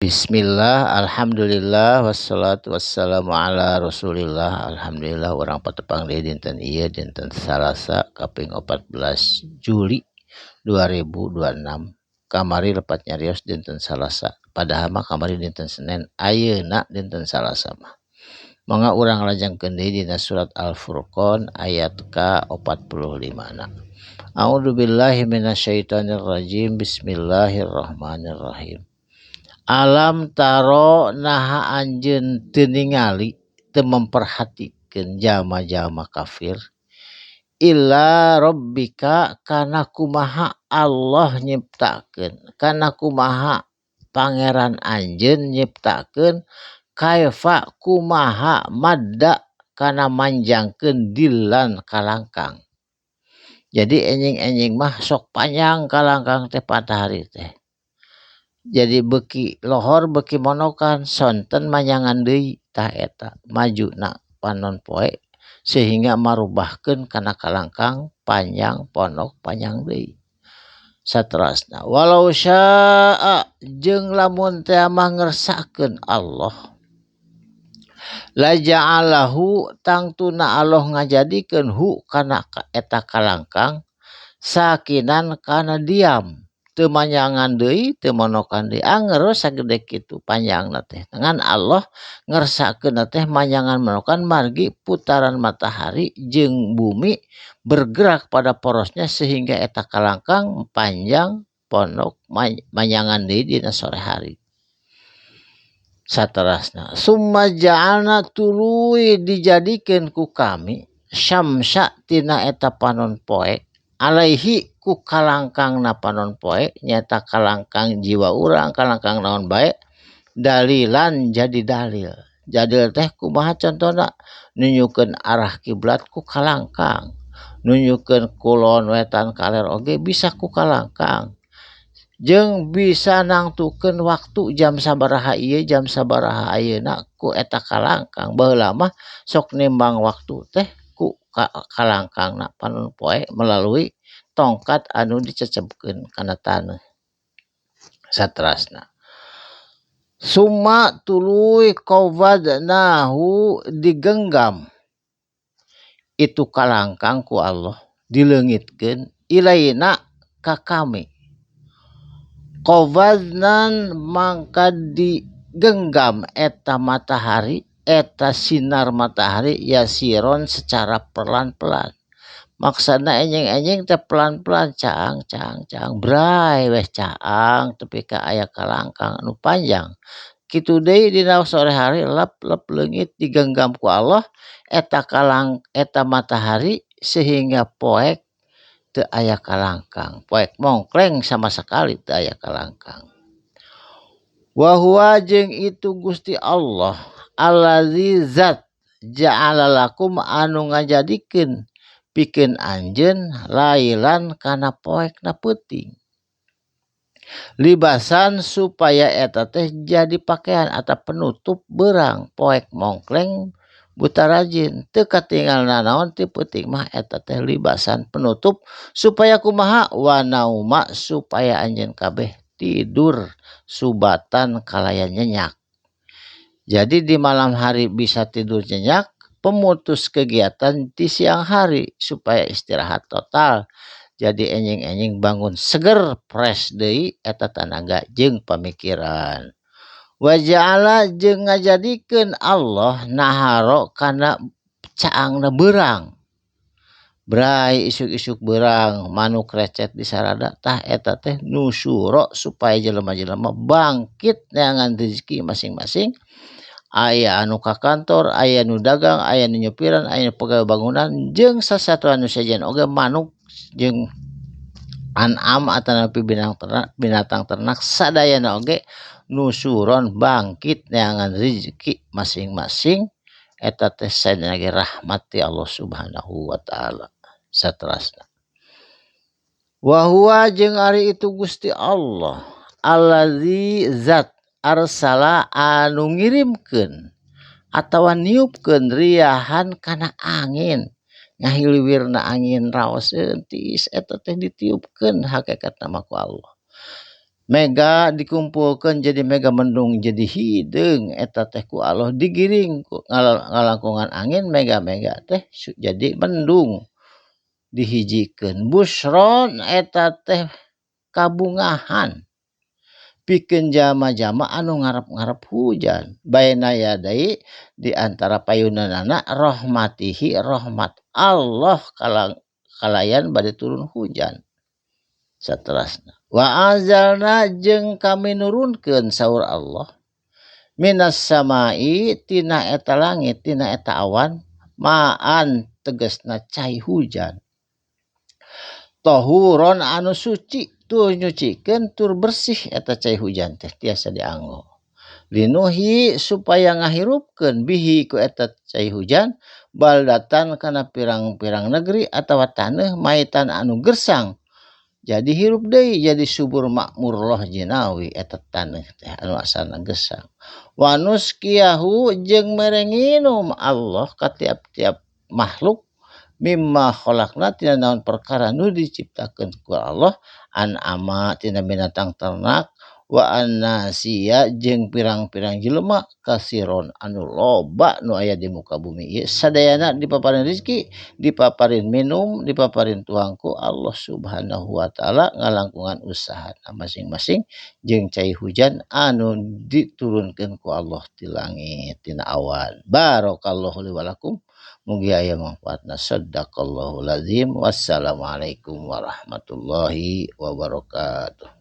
Bismillah, alhamdulillah, wassalatu wassalamu ala rasulillah. Alhamdulillah urang patepang deui dinten ieu, dinten Salasa kaping 14 Juli 2026. Kamari lepat nyarios dinten Salasa, padahal mah kamari dinten Senin, ayeuna dinten Salasa mah. Mangga urang lajengkeun deui dina surat Al-Furqan ayat ka-45 na. A'udzubillahi minasyaitonirrajim. Bismillahirrahmanirrahim. Alam taro, naha anjeun teu ningali, teu memperhatikeun jalma-jalma kafir, ila rabbika, kana kumaha Allah nyiptakeun, kana kumaha Pangeran anjeun nyiptakeun, kaifa, kumaha, madda, kana manjangkeun, dilan, kalangkang. Jadi enjing-enjing mah sok panjang kalangkang teh, matahari teh. Jadi beuki lohor beuki monokan, sonten manjangan deui. Tah, eta majuna panon poe sehingga marubahkeun kana kalangkang panjang pondok panjang deui. Saterasna, walau syaa, jeung lamun teh mah ngersakeun Allah, la ja'alahu, tangtuna Allah ngajadikeun, hu, kana eta kalangkang, sakinan, kana diam, teu manjangan deui, teu monokan deui, anger sagede kitu panjangna teh. Ngan Allah ngersakeun teh manjangan monokan margi putaran matahari jeung bumi bergerak pada porosnya sehingga eta kalangkang panjang pondok manjangan deui dina sore hari. Saterasna, summa ja'alna, tuluy dijadikeun ku kami, syamsa, tina eta panon poe, alaihi, ku kalangkangna panon poe, nyaeta kalangkang jiwa urang, kalangkang naon bae, dalilan, jadi dalil. Dalil teh kumaha contohna? Nunjukkeun arah kiblat ku kalangkang, nunjukkeun kulon, wetan, kaler oge bisa ku kalangkang, jeung bisa nangtukeun waktu jam sabaraha ieu, jam sabaraha ayeuna ku eta kalangkang. Baheula mah sok nimbang waktu teh ku kalangkangna panon poe melalui tongkat anu dicecebkeun kana taneuh. Saterasna, summa, tuluy, qabadnahu, digenggam itu kalangkang ku Allah, dileungitkeun, ilaina, ka kami, qabadnan, mangka digenggam eta matahari, eta sinar matahari, yasiron, secara pelan-pelan. Maksana enjing-enjing teh pelan-pelan, caang caang caang, bray weh caang tepi ka aya kalangkang anu panjang. Kitu deui dina sore hari, lep lep leungit, digenggam ku Allah eta kalang eta matahari sehingga poek teu aya kalangkang, poek mongkleng, sama sekali teu aya kalangkang. Wa huwa, jeung itu Gusti Allah, allazi, zat, ja'ala lakum, anu ngajadikeun pikeun anjeun, lailan, kana poekna peuting, libasan, supaya eta teh jadi pakaian atau penutup beurang, poek mongkleng buta rajin teu katinggal nanaon ti peuting mah. Eta teh libasan, penutup, supaya kumaha? Wa nauma, supaya anjeun kabeh tidur, subatan, kalayan nyenyak. Jadi di malam hari bisa tidur nyenyak, pemutus kegiatan di siang hari supaya istirahat total, jadi enjing-enjing bangun seger, fresh deui eta tanaga jeung pamikiran. Wa ja'ala, jeung ngajadikeun Allah, naharo, kana caangna beurang, bray isuk-isuk beurang, manuk recet di sarada. Tah, eta teh nusyura, supaya jelema-jelema bangkit neangan rezeki masing-masing. Aya anu ka kantor, aya nu dagang, aya nu nyupiran, aya nu pegawai bangunan, jeung sasatuan nu sejen oge, manuk jeung an'am atanapi binatang ternak, binatang ternak sadayana oge nusyuron, bangkit neangan rezeki masing-masing. Eta teh sadayana ge rahmat ti Allah Subhanahu wa taala. Saterasna, wa huwa, jeung ari itu Gusti Allah, allazi, zat, arsala, anu ngirimkeun atawa niupkeun, riyahan, kana angin, ngahiliwirna angin raoseun tiis, eta teh ditiupkeun hakikatna mah ku Allah. Mega dikumpulkeun jadi mega mendung jadi hideung eta teh ku Allah digiring ku ngalangkungan angin mega-mega teh jadi mendung dihijikeun busron eta teh kabungahan pikeun jama-jama anu ngarep-ngarep hujan baina yadai di antara payunanana rahmatihi rahmat Allah kalayan bade turun hujan saterasna wa anzalna jeung kami nurunkeun saur Allah minas samai tina eta langit tina eta awan ma'an tegasna cai hujan tahuron anu suci tur nyucikeun tur bersih eta cai hujan teh tiasa dianggo linuhi supaya ngahirupkeun bihi ku eta cai hujan baldatan kana pirang-pirang negeri atawa taneuh maitan anu gersang jadi hirup deui jadi subur makmur loh jinawi eta taneuh teh anu asalna gersang wa nuskiyahu jeung mere nginum Allah ka tiap-tiap makhluk mimma khalaqna tina naon perkara nu diciptakeun ku Allah an'ama tina binatang ternak wa annasiya jeung pirang-pirang jelema kasiron anu loba nu aya di muka bumi ieu sadayana dipaparin rezeki dipaparin minum dipaparin tuang ku Allah Subhanahu wa taala ngalangkungan usaha masing-masing jeung cai hujan anu diturunkeun ku Allah ti langit tina awan. Barakallahu li wa lakum, mugi aya manfaatna. Sadaqallahul azim. Wassalamualaikum warahmatullahi wabarakatuh.